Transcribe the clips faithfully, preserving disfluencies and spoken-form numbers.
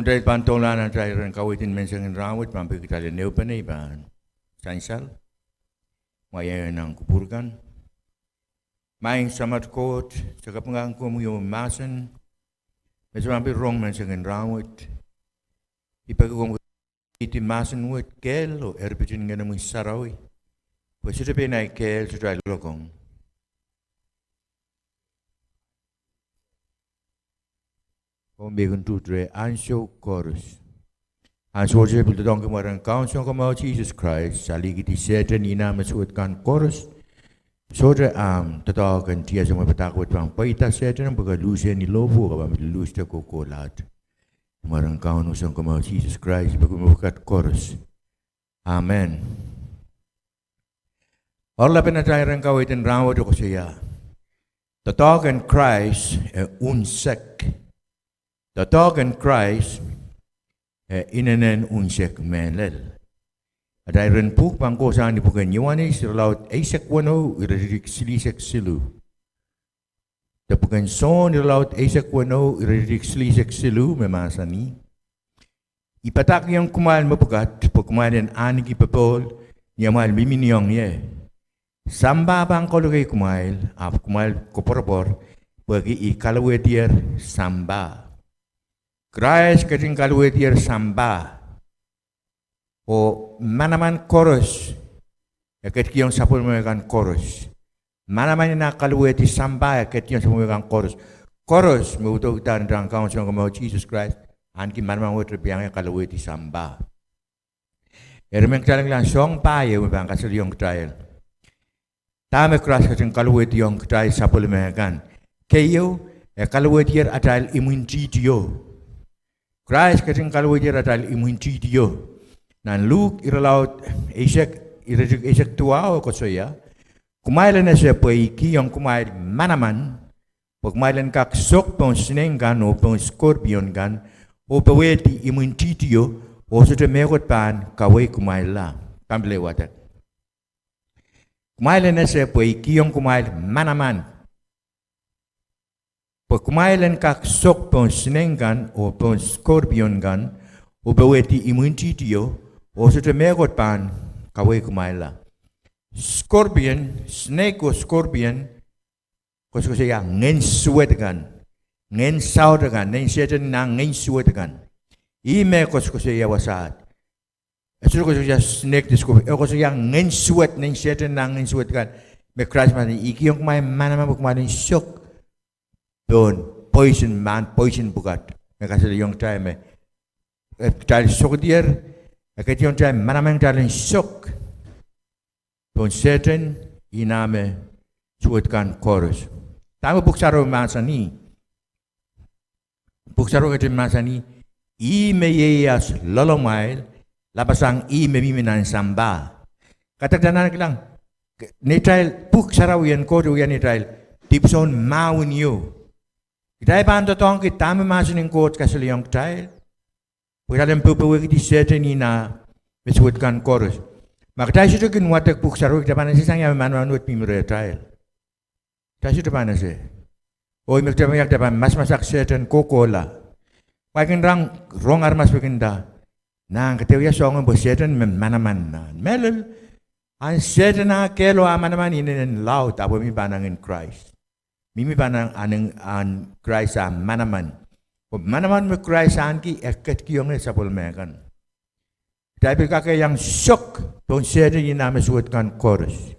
Kitail pahn doulahng atail iren kaweid en menseng en rahnwet, pahn peki kitail en ehupene pahn sansal. Mwahiei nan kupwur kan. Maing Samat Koht, se kapinga komwi oh mahsen me se pahn pil rong menseng en rahnwet. I peki komw keidi mahsen wet kehl oh eripit en Ngenomwi Sarawi, pwe sohte pein ei kehl, sohte ei loalokong. Komw peki en tuht reh ansou koaros. Ansou wet se pil doadoahngki mwaren Kaun Sounkomour Sises Krais, salihkidi Sehdan, inah me suwed kan koaros. Sohte ahmw doadoahk en tiahse mwe padahk wet pahn pweida Sehdan, pwe ke luhse ni lohpwu, ke pahn pil luhste kohkohlahte. Mwaren Kaun Sounkomour Sises Krais, I peki mepwukat koaros. Amen. Oaralapen atail iren kaweid en rahnwet koasoia: Doadoahk en Krais e unsek. Doadoahk en Krais e inenen unsek mehlel. Atail iren pwuhk pahn kohsang ni pwuken Ioanes, irelaud eisek weneu, iretikitik silihsek siluh. De pwuken Sohn, irelaud eisek weneu, iretikitik silihsek siluh, me mahsanih: I padahkihong kumwail mepwukat, pwe kumwail en ahneki popohl ni amwail mihmi ong ie. Sampah pahn kaluhkei kumwail, ahpw kumwail koapworopwor, pwehki I kalowehdier sampah. Krais ketin kalowehdier sampah. Oh manaman koaros e ketikihong sapwellime kan koaros. Manaman en ah kalowehdi sampah e ketikihong sapwellime kan koaros. Koaros me udoukihda nan Kaun Sounkomour Sises Krais, ahneki manaman wet, re pahn iang kalowehdi sampah. Eri men kitail kilang soahng pahieu me pahn kasalehiong kitail dahme Krais ketin kalowehdiong kitail sapwellime kan. Keieu, e kalowehdier atail imwintihtio. Krais ketin kalowehdier atail imwintihtio. Nan Luk irelaud eisek, iretikitik eisek duwau e koasoia: Kumwail en ese pwe I kihong kumwail manaman, pwe kumwail en kak sok pohn sineik kan oh pohn scorpion kan, oh powehdi imwintihtio, oh sohte mehkot pahn kawei kumwailla. Pahn pil wadek. Kumwail en ese pwe I kihong kumwail manaman, pwe kumwail en kak sok pohn sineik kan oh pohn scorpion kan, oh powehdi imwintihtio, oh sohte mehkot pahn kawei kumwailla. Scorpion, sineik oh scorpion, koasokoasoia ngehn suwed kan, ngehn saut kan, nein Sehdan nah ngehn suwed kan. Ih me koasokoasoia wasaht. E sohte koasokoasoia sineik de scorpion, e koasokoasoia ngehn suwed, nein Sehdan nah ngehn suwed kan. Me Krais mahsanih, I kihong kumwail manaman pwe kumwail en sok pohn poison, mahn poison pwukat. Me kasalehiong kitail me, e, kitail sohkedier, e ketikihong kitail manaman kitail en sok pohn Sehdan, inah me suwed kan koaros. Dahme Pwuhk Sarawi mahsanih? Pwuhk Sarawi ketin mahsanih, ih me ieias loalamwail, lapasang ih me mihmi nan sampah. Kahrehda nan kilang, neitail Pwuhk Sarawi en Koht wia neitail dipwisoun mahwen ieu. Kitail pahn doadoahngki dahme mahsen en Koht kasalehiong kitail, pwe kitail en poupowehkidi Sehdan, inah me suwed kan koaros. Ma kitail sohte kin wadek Pwuhk Sarawi, kitail pahn ese sang ia me manaman wet mihmi rehtail. Kitail sohte pahn ese. Oh ih me kitail pahn, kitail pahn masamasak Sehdan kohkohla. Pwe I kin rang, rong aramas pwe kin nda, nahn kede wia soangen pwe Sehdan me manaman. Nahn mehlel, ahn Sehdan ah kehl oh ah manaman inenen laud, ahpw mihmi pahn angin Krais. Mihmi pahn angin, ahn Krais ah manaman. Pwe manaman me Krais ahneki e ketikihong sapwellime kan. Kitail pil kak iang sok pohn Sehdan, inah me suwed kan koaros.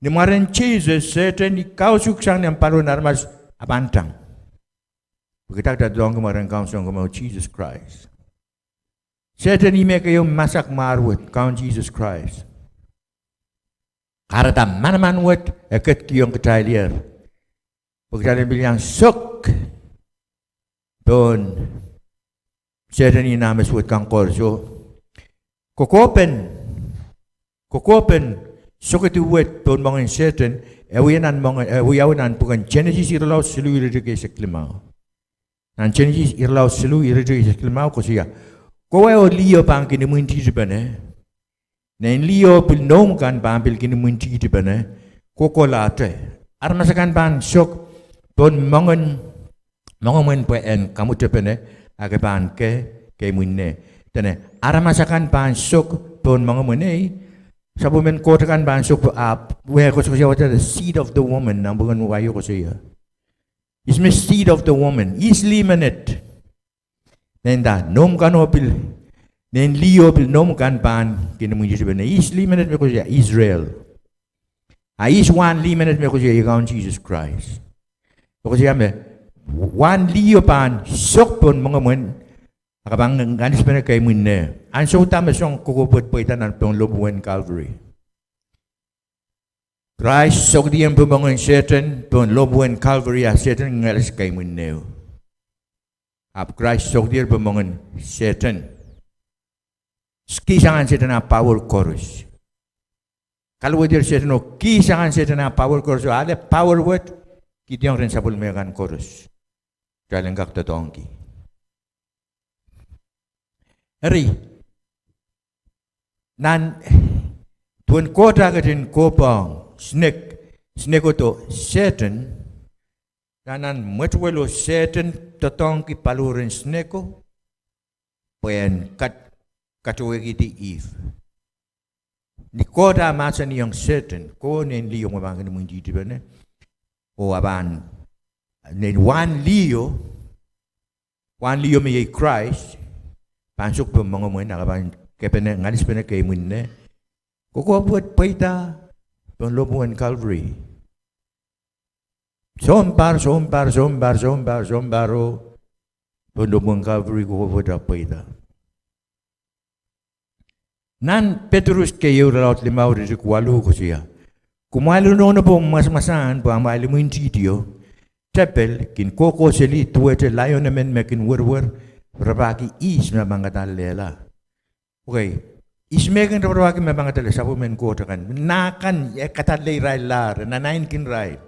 Ni mwaren Sises, Sehdan I kausuksang nan paliwar en aramas, e pahn tang. Pwe kitail doadoahngki mwaren Kaun Sounkomour Sises Krais. Sehdan ih me keieu masak mwahr wet, Kaun Sises Krais. Kahrehda manaman wet e ketikihong kitail ier, pwe kitail en pil iang sok pohn Sehdan, inah me suwed kan koaros. Kokohpen, kokohpen sokedi wet pohn moangen Sehdan, e wia nan moangen, e wiawi nan pwuken Senesis irelaud siluh, iretikitik eisek limau. Nan Senesis irelaud siluh, iretikitik eisek limau koasoia, kowe oh liho pahn kin imwintihtipene. Nein liho pil noumw kan pahn pil kin imwintihtipene kohkohlahte. Aramas akan pahn sok pohn moangen, moangen pwe en kamwutepene, a ke pahn ke Kei mwinne. Dene, aramas akan pahn sok pohn moangomwen ei, sapwellimen Koht akan pahn sok pohn, ahpw, wia koasokoasoia wasa the seed of the woman, nan pwuken wai o koasoia. Ihs me seed of the woman, ihs lih menet. Nda, noumw kan oh pil, nein liho pil noumw kan pahn kin imwintihti pene. Ihs lih menet me koasoia, Israel. A ihs wahn lih menet me koasoia, Kaun Sises Krais. E koasoia me, wahn liho pahn sok pohn moangomwen, a ke pahn ngalis pene kei mwinne. Ansou da me soang kokohp wet pweida nan pohn lohpwuwen Calvary. Krais sokdiong pwumoangen Sehdan pohn lohpwuwen Calvary, a Sehdan ngalis kei mwinne. Ahpw Krais sokdier pwumoangen Sehdan. Kihsang en Sehdan ah power koaros. Kalwedier Sehdan oh kihsang en Sehdan ah power koaros oh ale power wet, kihdiong rehn sapwellime kan koaros. Kitail en kak doadoahngki. Eri, nan duwen Koht ah ketin kohpwong, snake, snake o Sehdan, nan, nan mwetuwelo Sehdan doadoahngki paliweren snake o, pwe en kat, katowehkihdi Ihp. Ni Koht ah mahsanihong Sehdan, kowe nein liho me pahn kin imwintihtipene, oh a pahn, nein wahn liho, wahn liho me iei Krais, pahn sok pohn moangomwen, a ke pahn kepene, ngalispene kei mwinne. Kokohp wet pweida pohn lohpwuwen Calvary. Sounpar, sounpar, sounpar, sounpar, sounpar o, pohn lohpwuwen Calvary kokohp wet ahpw pweida. Nan Petrus keieu, irelaud limau, iretikitik waluh koasoia, kumwail ononop oh mwasamwasahn pwe amwail imwintihtio, tepel, kin kohkohseli duwehte laion emen me kin werwer, raparapahki ihs me pahn kadallehla. Okei, ihs me kin raparapahki me pahn kadallehla? Sapwellimen Koht akan. Nah kan e kadalleh irail lahr, e nanaineki irail.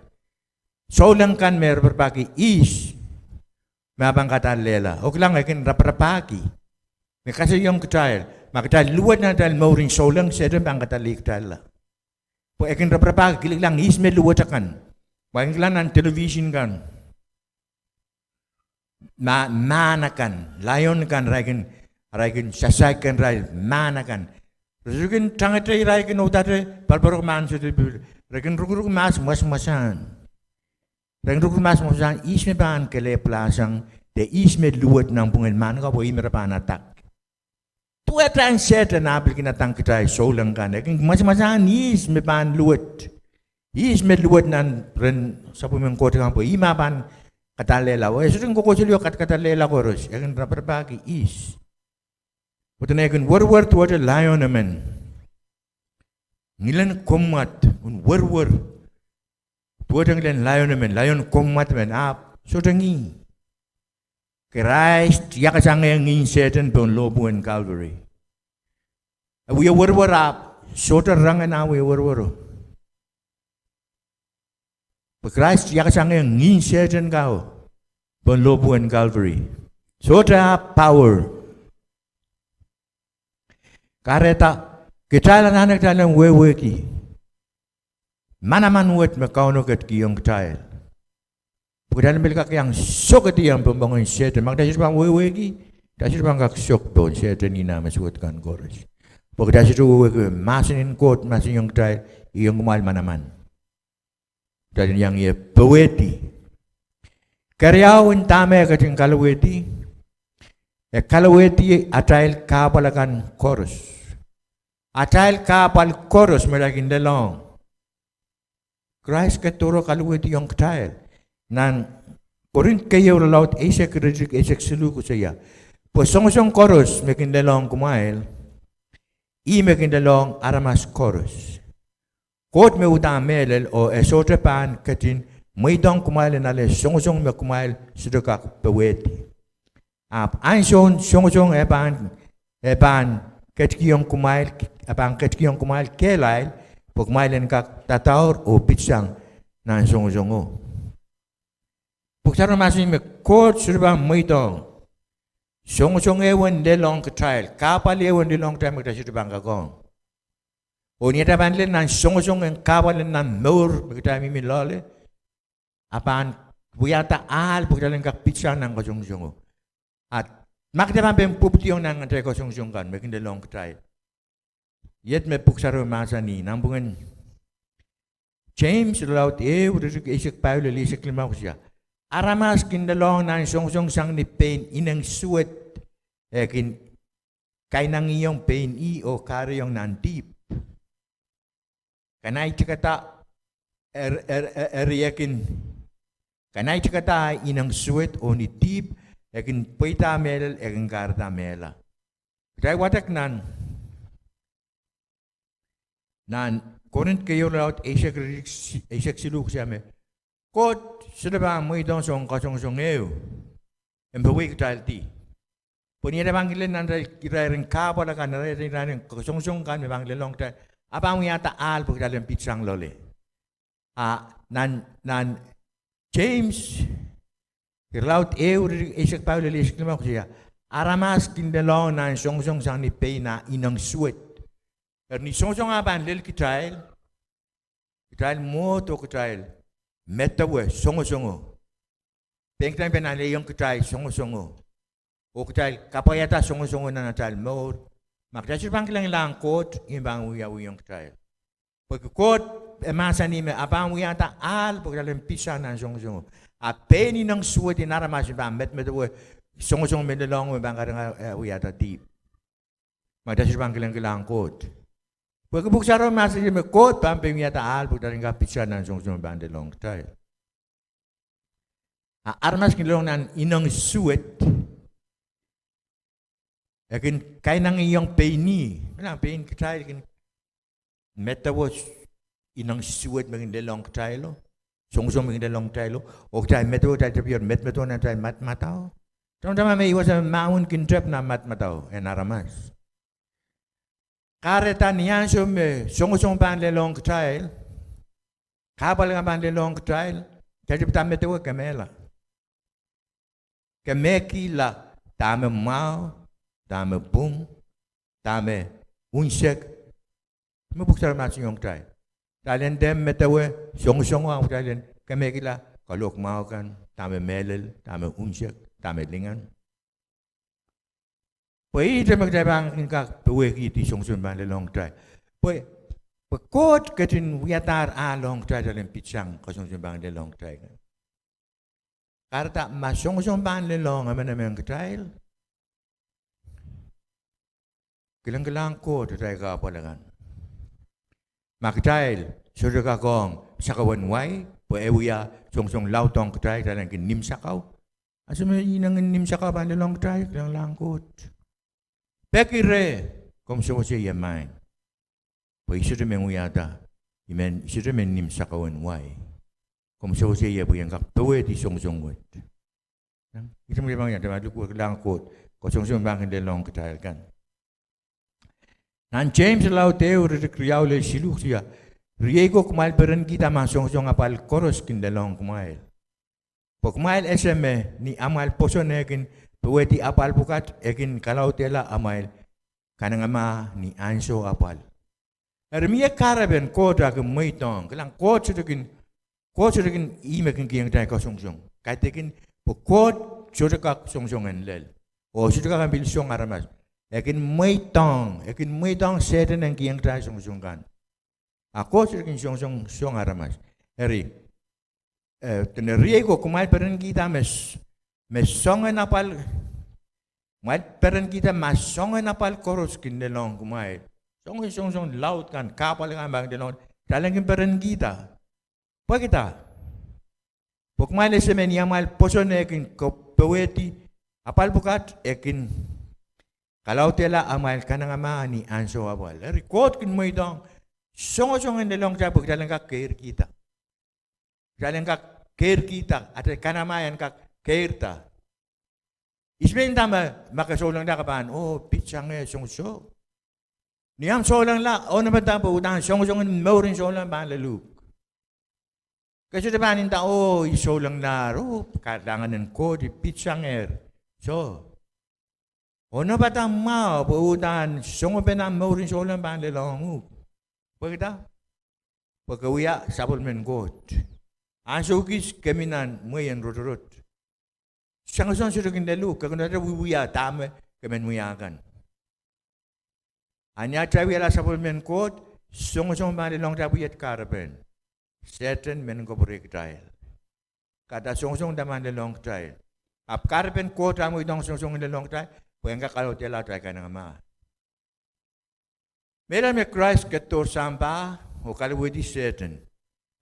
Souleng kan me raparapahki ihs me pahn kadallehla. Oh kilang, e kin raparapahki. Me kasalehiong kitail, ma kitail luwet nan atail mouren souleng, Sehdan pahn kadallehkitailla. Pwe e kin raparapahki, kilikilang ihs me luwet akan. Pwe e kin kilang nan television kan, ma, mahn akan, laion kan, irail kin, irail kin sasaik ken irail, mahn akan. Re sohte kin tangete irail kin udahte paliparok mahn sohte pil. Re kin rukuruk mahs mwasamwasahn. Re kin rukuruk mahs mwasamwasahn ihs me pahn kelehpwlahsang, de ihs me luwet nanpwungen mahn ka, pwe ih me re pahn adak. Duwehte en Sehdan ah pil kin adang kitail souleng kan, e kin mwasamwasahn ihs me pahn luwet. Ihs me luwet nan rehn sapwellimen Koht akan pwe ih me pahn kadallehla. Oh e sohte kin kohkohseli oh kadkadallehla koaros, e kin raparapahki ihs. Pwe dene e kin werwer duwehte laion emen. Ngilen kommwad, kin werwer duwehte ngilen laion emen, laion kommwad emen, ahpw sohte ngih. Krais iakasang ngihn Sehdan pohn lohpwuwen Calvary. E wie werwer ahpw sohte rang en ah wie werwero. Pwe Krais iakasang ngihn Sehdan kawo pohn lohpwuwen Calvary. Sohte ah power. Kahrehda kitail anahne kitail en wehwehki manaman wet me Kauno ketikihong kitail. Pwe kitail en pil kak iang sokediong pwumoangen Sehdan. Ma kitail sohte pahn wehwehki, kitail sohte pahn kak sok pohn Sehdan oh nah me suwed kan koaros. Pwe kitail sohte wehwehki mahsen en Koht mahsanihong kitail, ieiang kumwail manaman. Kitail en iang ie powehdi. Keriau, en dahme e ketin kalowehdi? E kalowehdi atail kahpwal akan koaros. Atail kahpwal koaros me kitail kin lelohng. Krais ketido kalowehdiong kitail. Nan Korint keieu, irelaud eisek, iretikitik eisek siluh koasoia, pwe songosong koaros me kin lelohng kumwail, ih me kin lelohng aramas koaros. Koht me uhdahn mehlel oh e sohte pahn ketin mweidohng kumwail en ale songosong me kumwail sohte kak powehdi. Ahpw ansoun songosong e pahn, e pahn ketikihong kumwail, e pahn ketikihong kumwail kehlail, pwe kumwail en kak dadaur oh pitsang nan songosongo. Pwuhk Sarawi mahsanih me Koht sohte pahn mweidohng songosong ehu en lelohng kitail, kahpwal ehu en lelohng kitail me kitail sohte pahn kakohng. Oh ni atail pahn lel nan songosong en kahpwal en nan mour me kitail mihmi loale, a pahn wiahda ahl pwe kitail en kak pitsang nan kasongosongo. A Ma kitail pahn pein pwupwudiong nan atail kasongosong kan me kin lelohng kitail, iet me pwuhk sarawi mahsanih, nanpwungen James irelaud ehu iretikitik eisek pahieu lel eisek limau koasoia, aramas kin lelohng nan songosong sang ni pein ineng suwed, e kin kainangihong pein ih oh kahrehiong nan dihp. Kanahitikada, er, er, er, eri e kin kanahitikada ineng suwed oh ni dihp, e kin pweida mehlel, e kin kahrehda mehla. Kitail wadek nan, nan Korint keieu irelaud eisek, eisek siluh koasoia me Koht sohte pahn mweidohng soangen kasongosong ehu en powehdi kitail. Pwe ni atail pahn kin lel nan irair en kahpwal akan, irair en kasongosong kan me pahn kin lelohng kitail, a pahn wiahda ahl pwe kitail en pitsang loale. A nan, nan James irelaud ehu iretikitik eisek pahieu lel eisek limau koasoia, aramas kin lelohng nan songosong sang ni pein ah ineng suwed. Eri ni songosong ah pahn lel kitail, kitail mwohd oh kitail medewe songosongo, pein kitail pahn alehiong kitail songosongo, oh kitail kapwaiada songosongo nan atail mour. Ma kitail sohte pahn kilenglahng Koht, ih pahn wiawihong kitail. Pwehki Koht e mahsanih me a pahn wiahda ahl pwe kitail en pitsang nan songosongo. A pein ineng suwed en aramas me pahn medemedewe songosong me lelohng me pahn kahrehiong, eh, wiahda dihp. Ma kitail sohte pahn kilenglahng Koht. Pwehki pwuhk sarawi mahsanih me Koht pahn pein wiahda ahl pwe kitail en kak pitsang nan songosong me pahn lelohng kitail. A aramas kin lelohng nan ineng suwed, e kin kainangihong pein ih, kilang, pein kitail kin medewe ineng suwed me kin lelohng kitailo, songosong me kin lelohng kitailo, oh kitail medewe, kitail tepier medemedewe nan atail madamadau. Tamataman me ih wasa me mahwen kin tep nan madamadau en aramas. Kahrehda ni ansou me songosong pahn lelohng kitail, kahpwal kan pahn lelohng kitail, kitail tepida medewe kemehla. Kemehkihla dahme mwahu, dahme pwung, dahme unsek, me pwuhk sarawi mahsanihong kitail. Kitail en dehr medewe songosongo ahpw kitail en kemehkihla kalohk mwahu kan, dahme mehlel, dahme unsek, dahme lingan. Pwe ihte me kitail pahn kin kak powehkihdi songosong pahn lelohng kitail. Pwe, pwe Koht ketin wiadahr ahl ong kitail, kitail en pitsang kasongosong pahn lelohng kitail. Kahrehda ma songosong pahn lelohng emenemen kitail, kilenglahng Koht atail kahpwal akan. Ma kitail sohte kak ong sakawen wai pwe e wia songosong laud ong kitail, kitail en kin nim sakau. Ansou me ineng nim sakau pahn lelohng kitail, kilenglahng Koht, peki reh, komw sewese ie maing. Pwe I sohte men wiahda, I men, I sohte men nim sakawen wai. Komw sewese ie pwe I en kak powehdi songosong wet. Ihte me kitail pahn wiahda, ma kitail kilenglahng Koht, kasongosong pahn kin lelohng kitail kan. Nan James irelaud ehu iretikitik riau lel siluh koasoia, riei ko, kumwail perenkihda ma songosong apwal koaros kin lelohng kumwail. Pwe kumwail ese me ni amwail pwoson eh kin powehdi apwal pwukat, e kin kalaudehla amwail kanengamah ni ansou apwal. Eri mie kahrepen Koht eh kin mweidohng, kilang, Koht sohte kin, Koht sohte kin ih me kin kihong kitail kasongosong. Kaidehkin pwe Koht sohte kak songosong en lel, oh sohte kak en pil song aramas. E kin mweidohng, e kin mweidohng Sehdan en kihong kitail songosong kan. A Koht sohte kin songosong song aramas. Eri, eh, dene, riei ko, kumwail perenkihda me s-, me soangen apwal, kumwail perenkihda ma soangen apwal koaros kin lelohng kumwail. Soangen songosong laud kan, kahpwal kan pahn lelohng, kitail en kin perenkihda. Pwekida? Pwe kumwail ese me ni amwail pwoson eh kin ko-, powehdi apwal pwukat, e kin kalaudehla amwail kanengamah ni ansou apwal. Eri Koht kin mweidohng songosong en lelohng kitail pwe kitail en kak keirkihda. Kitail en kak keirkihda, atail kanengamah en kak keirda. I sohte pahn nda me, ma ke soulengla ke pahn, oh, pitsangehr songosong. Ni ahmw soulengla, onopada pwe uhdahn songosong en mour en souleng pahn leluhk. Ke sohte pahn nda, oh, I soulenglahr, oh, kalahngan en Koht, I pitsangehr. Soh. Onopada mwahu pwe uhdahn songosong en mour en souleng pahn lelohng uhk. Pwekida? Pwe ke wia sapwellimen Koht. Ansou kis ke mi nan mwehi en rotorot. Songosong sohte kin lel uhk, ke kin wia, wia dahme ke men wia kan. A ni atail wiahla sapwellimen Koht, songosong pahn lelohng kitail pwehki kahrepen Sehdan men kapwurei kitail. Kahrehda songosong pahn lelohng kitail. Ahpw kahrepen Koht ah mweidohng songosong en lelohng kitail, pwe en kak kalaudehla atail kanengamah. Mehlel me Krais ketidohr sampah oh kalowehdi Sehdan,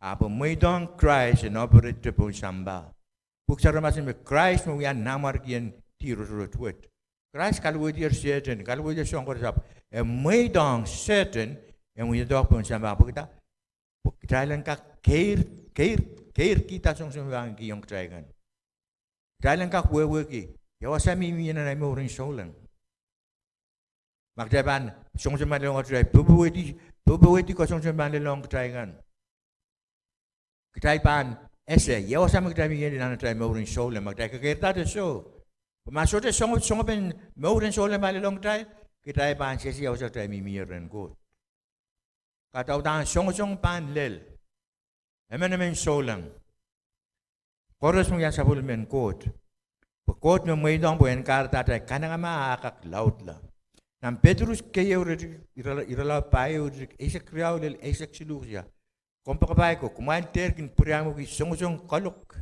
ahpw mweidohng Krais en operate pohn sampah. Pwuhk Sarawi mahsanih me Krais me wia nanmwarkien dih rotorot wet. Krais kalowehdier Sehdan, kalowehdier soahng koaros, ahpw e mweidohng Sehdan en wia doadoahk pohn sampah. Pwehki dah? Pwe kitail en kak keir, keir, keirkihda songosong me pahn kihong kitail kan. Kitail en kak wehwehki ia wasa me mihmi nan ahi mouren souleng. Ma kitail pahn, songosong pahn lelohng kitail, powehdi, powehdi ko songosong pahn lelohng kitail kan. Kitail pahn ese ia wasa me kitail mihmi nan atail mouren souleng, ma kitail kekeirda de soh. Pwe ma sohte song, songepen mouren souleng pahn lelohng kitail, kitail pahn sehse ia wasa kitail mihmi rehn Koht. Kahrehda uhdahn songosong pahn lel emenemen souleng koaros me wia sapwellimen Koht. Pwe Koht me mweidohng pwe en kahrehda atail kanengamah ah kak laudla. Nan Petrus keieu, irala, iralaud pahieu, iretikitik eisek riau lel eisek siluh, kosia: Kompoakepahi ko, kumwail dehr kin pwuriamwei songosong kalohk,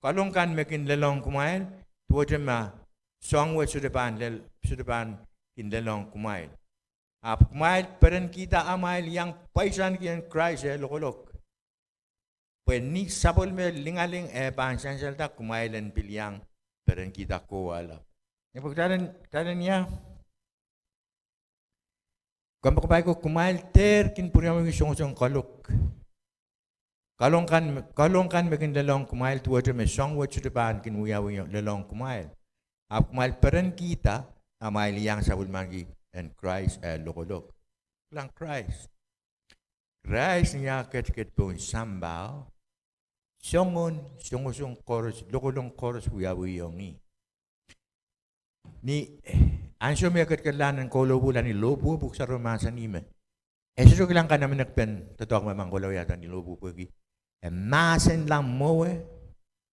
kalohk kan me kin lelohng kumwail, duwehte ma soahng wet sohte pahn lel, sohte pahn kin lelohng kumwail. Ahpw kumwail perenkihda amwail iang pwaisaniki en Krais eh lokolok. Pwe ni sapwellime lingaling eh pahn sansalda, kumwail en pil iang perenkihda kowahlap. Ni pwe kitail en, kitail en ia Kompoakepahi ko, kumwail dehr kin pwuriamwei songosong kalohk, kalohk kan, kalohk kan me kin lelohng kumwail, duwehte me soahng wet sohte pahn kin wiawi lelohng kumwail. Ahpw kumwail perenkihda amwail iang sapwellimaniki en Krais eh lokolok. Kilang, Krais, Krais ni ah ketiket pohn sampah, soangen songosong koaros, lokolok koaros wiawihong ih. Ni ansou me e ketiketla nan koloupohla ni lohpwuo, Pwuhk Sarawi mahsanih me e sohte kilang kanamenekpen doadoahk me pahn kohla wiahda ni lohpwuo pwehki e mahsenla mwowe,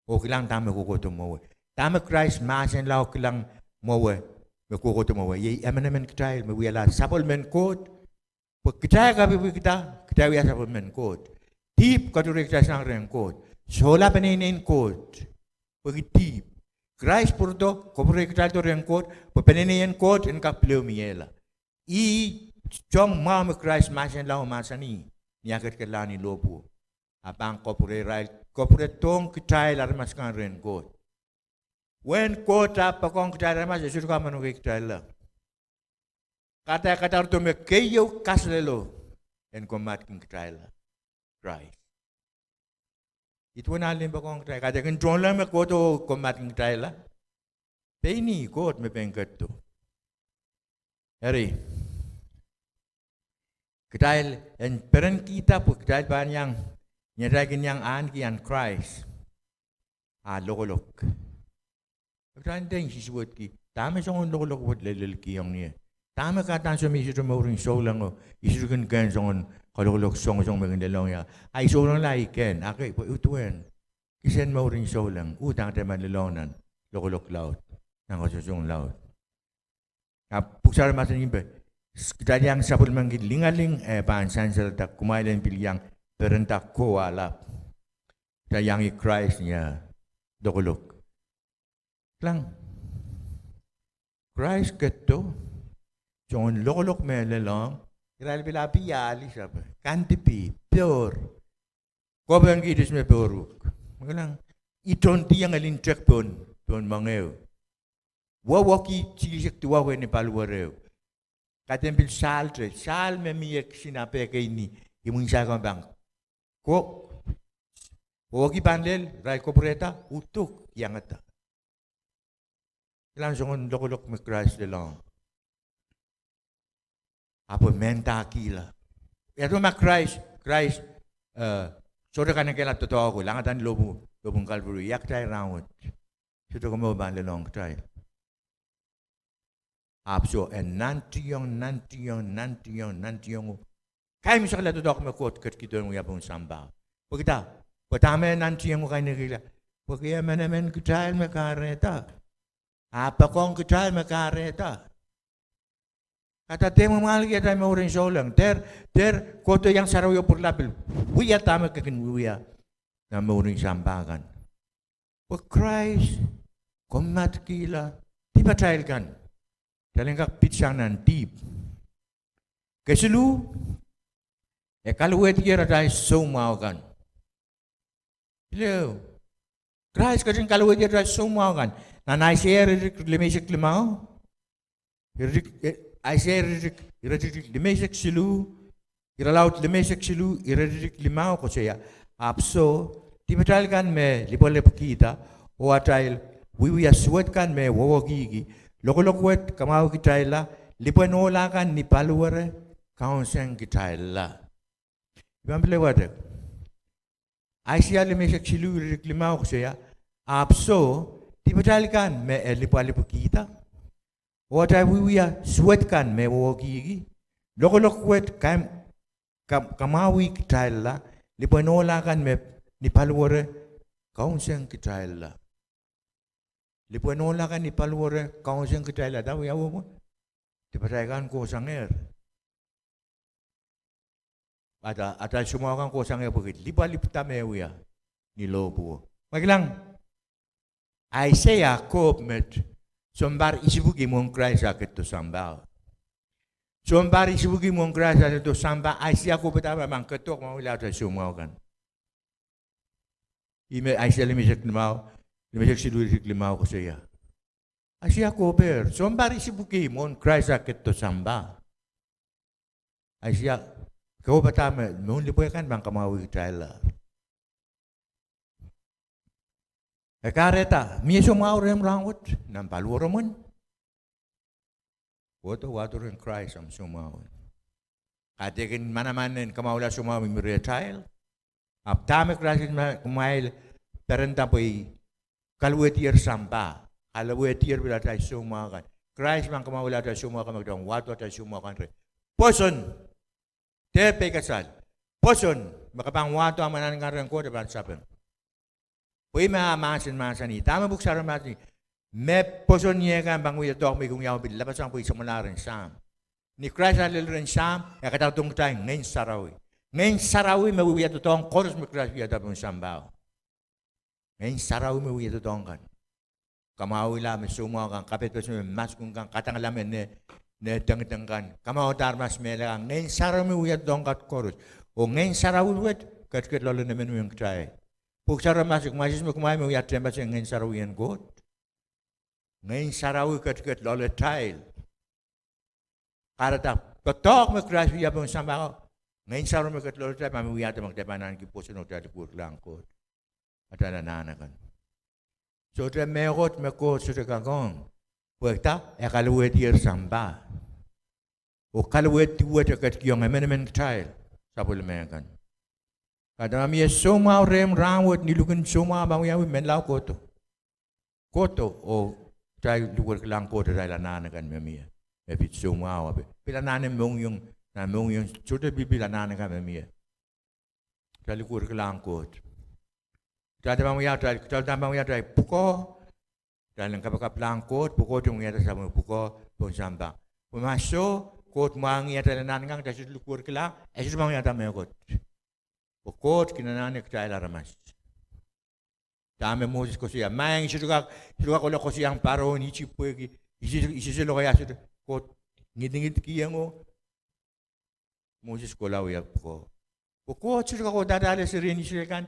oh kilang dahme kohkohdo mwowe. Dahme Krais mahsenla oh kilang mwowe, me kohkohdo mwowe, iei emenemen kitail me wiahla sapwellimen Koht. Pwe kitail kapipikihda, kitail wia sapwellimen Koht. Dihp katohrei kitail sang rehn Koht. Sohla peneineien Koht pwehki dihp. Krais pwurodo, kapwurei kitaildo rehn Koht pwe peneineien Koht en kak pil ehu miehla. Ih soahng mwahu me Krais mahsenla oh mahsanih ni ah ketiketla ni lohpwuo. A pahn kapwureirail, kapwuredohng kitail aramas kan rehn Koht. Uwen Koht ah poakohng kitail aramas, e sohte kak manokei kitailla. Kahrehda e kadarodo me keieu kaselelo en komatkin kitailla: Krais. Ih duwen ah limpoakohng kitail. Kahrehda e kin tohnleng me kohdo komatkin kitailla. Pein ih Koht me pein ketido. Eri, kitail en perenkihda pwe kitail pahn iang, ni atail kin iang ahneki en Krais ah lokolok, kitail dehr sisiwedki dahme soangen lokolok wet lelelkihong ie. Dahme kahrehda ansou me I sohte mouren soulengo, I sohte kin kehn soangen kalokolok songosong me kin lelohng ie, a I soulengla I kehn, a kei, pwe uduwen kisehn mouren souleng, uhdahn kitail pahn lelohng nan lokolok laud, nan kasongosong laud. Ahpw Pwuhk Sarawi mahsanih me kitail iang sapwellimaniki lingaling eh pahn sansalda, kumwail en pil iang perenda kowahlap. Kitail iang Krais ni ah lokolok. Kilang, Krais ketido, soangen lokolok me lelohng, irail pil ahpw ahli sape, kandipih, pohr, kohpehki ihte me pohr uhk. Kilang, I tohn dieng e lin tek pohn, pohn moangeo. Wehwehki silihsek duwau ni paliwere. Kaidehn pil sahlte, sahl me mie kisin ah pehkei ni imwin saikao pahn kohk. Wehwehki pahn lel, irail kapwurehda, uduk, iangada. Kilang soangen lokolok me Krais lelohng. Ahpw e mehndahkihla. Ia duwe ma Krais, Krais, eh, sohte kanekehla doadoahko, langada ni lohpwu, lohpwun Kalvari, ia kitail rahnwet? Sohte komour pahn lelohng kitail. Ahpw soh, e nantihong, nantihong, nantihong, nantihong oh kaimwisekla doadoahk me Koht ketikihdo en wia pohn sampah. Pwehki dah? Pwe dahme e nantihong oh kainekehla? Pwehki emenemen kitail me kahrehda. A poakohng kitail me kahrehda. Kahrehda dehr mwamwahlki atail mouren souleng. Dehr, dehr kohdo iang sarawi oh pwurala pil wia dahme ke kin wiewia nan mouren sampah kan. Pwe Krais komoatkihla dipatail kan. Kitail en kak pitsang nan dihp. Kesiluh, e kalowehdier atail soumwahu kan. Ilo, Krais ketin kalowehdier atail soumwahu kan. Nan Aiseia iretikitik limeisek limau, iretikitik, eh, Aiseia iretikitik, iretikitik limeisek siluh, irelaud limeisek siluh, iretikitik limau koasoia: Ahpw soh, dipatail kan me lipwalipwkihda, oh atail wiewia suwed kan me wowokihki, lokolok wet kamwahwih kitailla, lipwen ohla kan ni paliwere kaunsenkitailla. I pahn pil wadek. Aiseia limeisek siluh, iretikitik limau koasoia: Ahpw soh, dipatail kan me e lipwalipwkihda, oh atail wiewia suwed kan me wowokihki, lokolok wet kam-, kam-, kamwahwih kitailla, lipwen ohla kan me ni paliwere kaunsenkitailla. Lipwen ohla kan ni paliwere kaunsenkitailla, dahme wiawi mwo? Dipatail kan kohsangehr. Ata, atail soumwahu kan kohsangehr pwehki lipwalipwda me wia ni lohpwuo. Ma kilang, Aiseia kohp met, sounpar isipwiki mwohn Krais ah ketido sampah. Sounpar isipwiki mwohn Krais ah ketido sampah, Aiseia kohpehda me pahn ketido kamwahwihla atail soumwahu kan. Ih me Aiseia limeisek limau, limeisek siluh iretikitik limau koasoia. Aiseia kohpehr, sounpar isipwiki mwohn Krais ah ketido sampah. Aiseia kohpehda me mwohn lipwe kan pahn kamwahwih kitailla. E kahrehda mie soumwahu rehmw rahnwet nan paliweromwen? Kohdo wahdo rehn Krais omw soumwahu. Kaidehkin manaman en kamwahwihla soumwahu mihmi rehtail. Ahpw dahme Krais ma-, kumwail perenda pwe ih kalowehdier sampah, kalowehdier pil atail soumwahu kan. Krais pahn kamwahwihla atail soumwahu kan me kitail wahdo atail soumwahu kan reh pwoson. Dehr peikasal. Pwoson, me ke pahn wahdo ahmw anahn kan rehn Koht e pahn sapeng. Pwe ih me ah mahsen mahsanih, dahme Pwuhk Sarawi mahsanih, me pwoson ie kan pahn wia doadoahk me I kin wiawi pil lapasang pwe I samwalahr en Sahm. Ni Krais ah lel rehn Sahm, e kadaudok kitail Ngehn Sarawi. Ngehn Sarawi me wiewia doadoahk koaros me Krais wiahda pohn sampah. Ngehn Sarawi me wiewia doadoahk kan. Kamwahwihla me soumwahu kan, kapehdpeseng me maskun kan, kadangala me ne, ne tengteng kan, kamwahwiada aramas mehla kan, Ngehn Sarawi me wiewia doadoahk kan koaros. Oh Ngehn Sarawi wet ketiket loalen emenemen kitail. Pwuhk Sarawi mahsanih, kumwail sehse me kumwail me wia tehnpasen Ngehn Sarawi en Koht. Ngehn Sarawi ketiket loaletail. Kahrehda doadoahk me Krais wia pohn sampah, Ngehn Sarawi me ketiket loaletail pahn wiahda ma kitail pahn ahneki pwoson oh kitail likwerkilahng Koht. Atail anahn akan. Sohte mehkot me Koht sohte kak ong. Pwehki e kalowehdier sampah. Oh kalowehdi wet e ketikihong emenemen kitail sapwellime kan. Kahrehda ma mie soumwahu rehmw rahnwet ni luhk en soumwahu pahn wiawi, menlau kohdo. Kohdo oh kitail likwerkilahng Koht atail anahn akan me mie, me pid soumwahu, ahpw pil anahne mohngiong, nan mohngiong sohte pil, pil anahn akan me mie. Kitail likwerkilahng Koht. Kitail pahn wia atail, kitail pahn wia atail pwukoa. Kitail en kapakaplahng Koht pwe Koht en wiahda sapwellime pwukoa pohn sampah. Pwe ma soh, Koht mwahngih atail anahn kan, kitail sohte likwerkilahng, e sohte pahn wiahda mehkot. Pwe Koht kin anahne kitail aramas. Dahme Moses koasoia, maing, I sohte kak, I sohte kak kohla koasoiahng Paro en Isip pwehki I sehse, I sehse lokaia, sohte, Koht ngidingid kihong oh Moses kohla wia pwukoa. Pwe Koht sohte kak uhdahn ale serien Israel kan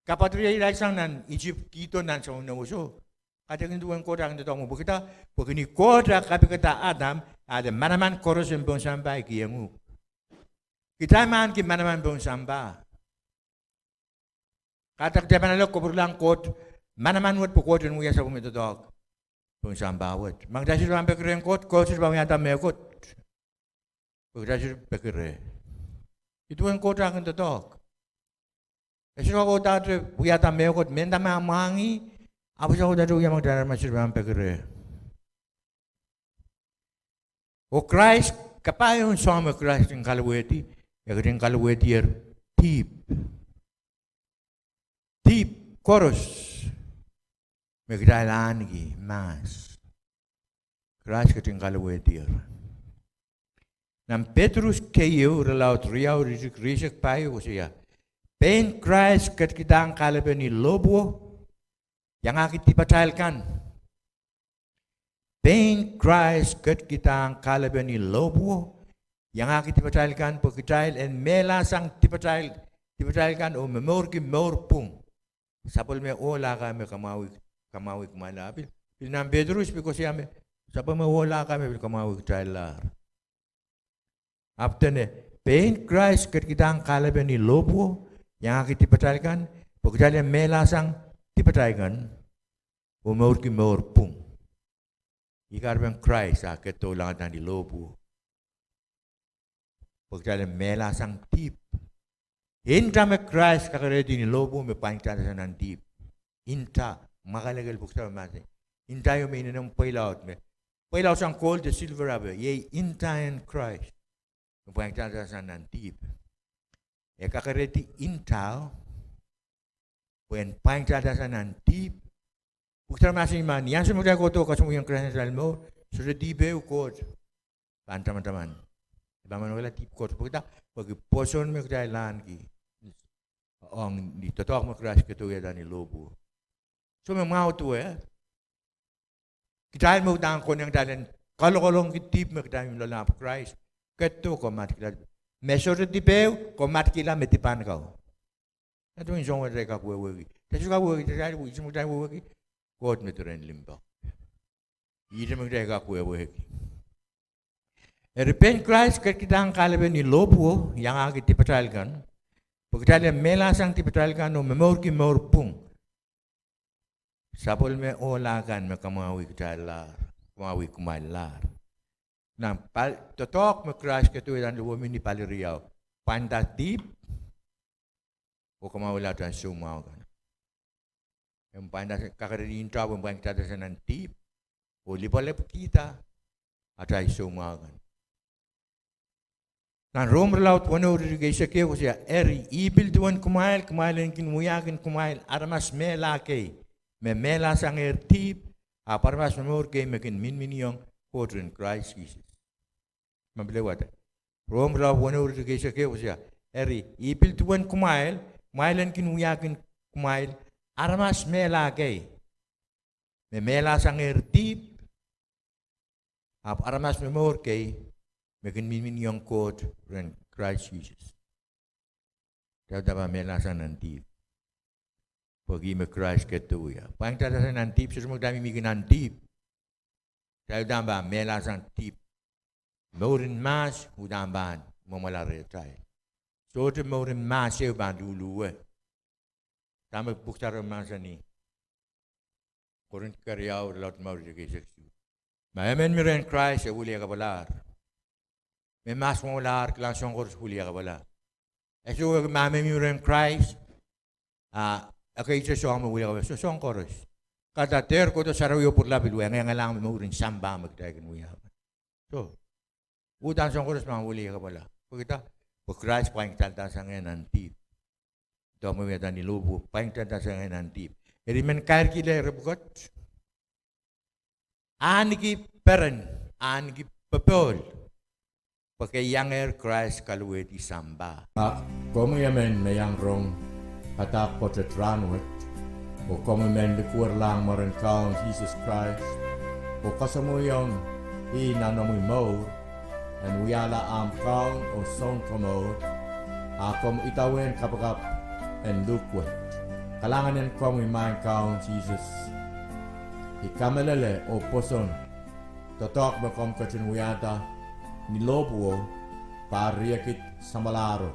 kapwatirailsang nan Isip, kihdo nan Sounnewoso. Kaidehkin duwen Koht ah kin doadoahk mwo, pwehki dah, pwehki ni Koht ah kapikada Adam, ale manaman koaros en pohn sampah I kihong uhk. Kitail me ahneki manaman pohn sampah. Kahrehda kitail pahn ale kapwurelahng Koht manaman wet pwe Koht en wia sapwellime doadoahk pohn sampah wet. Ma kitail sohte pahn peki rehn Koht, Koht sohte pahn wiahda mehkot. Pwe kitail sohte peki reh. Ih duwen Koht ah kin doadoahk. E sohte kak uhdahte wiahda mehkot, mehnda ma e mwahngih, ahpw e sohte kak uhdahte wia ma kitail aramas sohte pahn peki reh. Oh Krais, kapai en soahng me Krais ketin kalowehdi, e ketin kalowehdier dihp. Dihp. koaros me kitail ahneki mahs, Krais ketin kalowehdier. Nan Petrus keieu, irelaud riau, iretikitik rieisek pahieu koasoia: Pein Krais ketikidahng kahlepe ni lohpwuo, iangahki dipatail kan. Pein Krais ketikidahng kahlepe ni lohpwuo, iangahki dipatail kan, pwe kitail en mehlasang dipatail, dipatail kan oh momourki mour pwung. Sapwellime ohla kan me kamwahwih, kamwahwih kumwail. Pil, pil nan Petrus pil koasoia me sapwellime ohla kan me pil kamwahwih kitail lahr. Ahpw dene, pein Krais ketikidahng kahlepe ni lohpwuo, iangahki dipatail kan, pwe kitail en mehlasang dipatail kan oh mourki mour pwung. Ih kahrepen Krais ah ketido langada ni lohpwuo, pwe kitail en mehlasang dihp. Nta me Krais kakerehdi ni lohpwuo me pwain kitailda nan dihp. Nta, mwakelekel, pwe kitail mahsanih, nta ieu me inenen pweilaud me, pweilaud sang kohl de silver ape, iei nta en Krais me pwain kitailda sang nan dihp. E kakerehdi ntao pwe en pwain kitailda sang nan dihp. Pwe kitail mahsanih ma ni ansou me kitail kohdo kasamwohiong Krais nan atail mour, sohte dihp ehu Koht pahn tamataman. E pahn manokehla dihp koaros. Pwehki dah? Pwehki pwoson me kitail ahneki ong ni doadoahk me Krais ketido wiahda ni lohpwuo. Soh, me mwahu duwe, kitail me uhdahn konehng kitail en kalokolongki dihp me kitail mih loale, ahpw Krais ketido, komatkihla. Me sohte dihp ehu, komatkihla me dipan kau. Dah duwen soahng me kitail kak wehwehki? Kitail sohte kak wehwehki, kitail, ihte me kitail wehwehki, Koht me diren limpoak. Ihte me kitail kak wehwehki. Eri pein Krais ketikidahng kahlepe ni lohpwuo, iangahki dipatail kan, pwe kitail en mehlasang dipatail kan oh momourki mour pwung. Sapwellime ohla kan me kamwahwih kitail lahr, kamwahwih kumwail lahr. Nan pal-, doadoahk me Krais ketido wiahda ni lohpwuo mih ni pali riau: pwainda dihp oh kamwahwihala atail soumwahu kan. E pwainda, kakerehdi ntao pwe en pwain kitailda sang nan dihp oh lipwalipwkihda atail soumwahu kan. Nan Rom irelaud weneu, iretikitik eisek ehu koasoia: Eri, ih pil duwen kumwail, kumwail en kin wiahkin kumwail aramas mehla kei me mehla sangehr dihp, ahpw aramas momour kei me kin minminiong Koht rehn Krais Sises. Ma pil wada, Rom irelaud weneu, iretikitik eisek ehu koasoia: Eri, ih pil duwen kumwail, kumwail en kin wiahkin kumwail aramas mehla kei me mehla sangehr dihp, ahpw aramas momour kei me kin minminiong Koht rehn Krais Sises. Kitail uhdahn pahn mehla sang nan dihp, pwehki me Krais ketido wia. Pwain kitailda sang nan dihp, sohte me kitail mihmihki nan dihp, kitail uhdahn pahn mehla sang dihp. Mour en mahs uhdahn pahn mwomwala rehtail. Sohte mour en mahs ehu pahn luhluhwe. Dahme Pwuhk Sarawi mahsanih, Korint keriau, irelaud limau, iretikitik eisek isuh: Ma emen mi rehn Krais, e wiliakapwalahr. Me mahs mwomwalahr, kilang, soahng koaros wiliakapwala. E soh wehwehki ma emen mi rehn Krais, a ekei soh soahng me wiliakapwala? Soh soahng koaros. Kahrehda dehr kohdo sarawi oh pwurala pil wie engaengalahng me mour en sampah me kitail kin wia. Soh, uhdahn soahng koaros pahn wiliakapwala. Pwehki dah? Pwe Krais pwain kitailda sang nan dihp. Doadoahk me wiahda ni lohpwuo pwain kitailda sang nan dihp. Eri men kairkihla ire pwukat, ahneki peren, ahneki popohl, pwe ke iangehr Krais kalowehdi sampah. A komwi emen me iang rong padahk pwoatet rahnwet, oh komwi men likwerlahng mwaren Kaun Sises Krais oh kasamwoiong ih nan omwi mour en wiahla ahmw Kaun oh Sounkomour, a komw idawehn kapakap en luhk wet. Kalahngan en komwi, Maing Kaun Sises. I kamehlele oh pwoson doadoahk me komw ketin wiahda ni lohpwuo, pahr riekid samwalahro.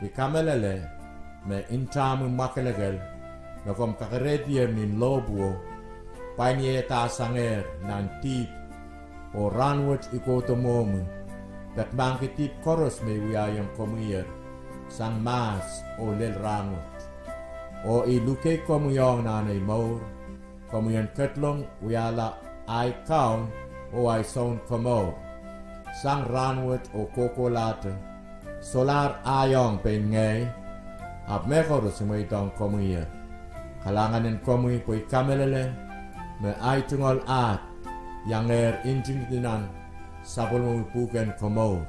I kamehlele me ntahmwi mwakelekel me komw kakerehdier ni lohpwuo, pwain iehda sangehr nan dihp. Oh rahnwet I kohdo mwohmwi, peki mahkki dihp koaros me I wiahiong komwiher sang mahs oh lel rahnwet. Oh I luke komwi ong nan ei mour, komwi en ketlong wiahla ahi Kaun oh ahi Sounkomour sang rahnwet oh kohkohlahte. Solahr ahi ong pein ngehi, ahpw mehkoaros I mweidohng komwiher. Kalahngan en komwi pwe I kamehlele me ahi tungoal ahd iangehr ntingdi nan sapwellimomwi pwuhken komour.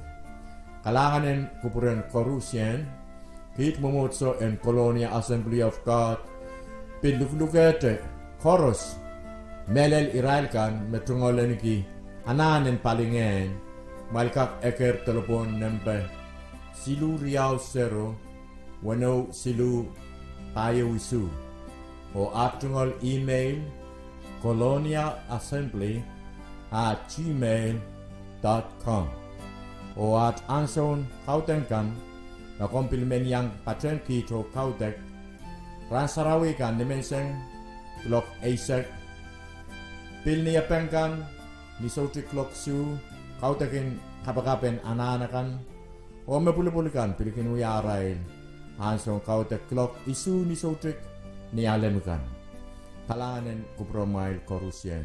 Kalahngan en kupwuren koarusie. Kiht mwomwohdiso en Colonia Assembly of God pil luhlukehte koaros, mehlel irail kan me tungoal ahneki anahn en palingehn, kumwail kak eker delepwohn nempe siluh riau sero, weneu siluh, pahieu isuh, oh aht tungoal email, colonia assembly at gmail dot com. Oh aht ansoun kaudok kan, ma komw pil men iang patehng kiht oh kaudok, rahn sarawi kan nimenseng kuloak eisek, pil niepeng kan ni soutik kuloak isuh, kaudok en kapakap en anahn akan, oh me pwulopwul kan pil kin wia arail ansoun kaudok kuloak isuh ni soutik ni alem kan. Kalahngan en kupwuromwail koarusie.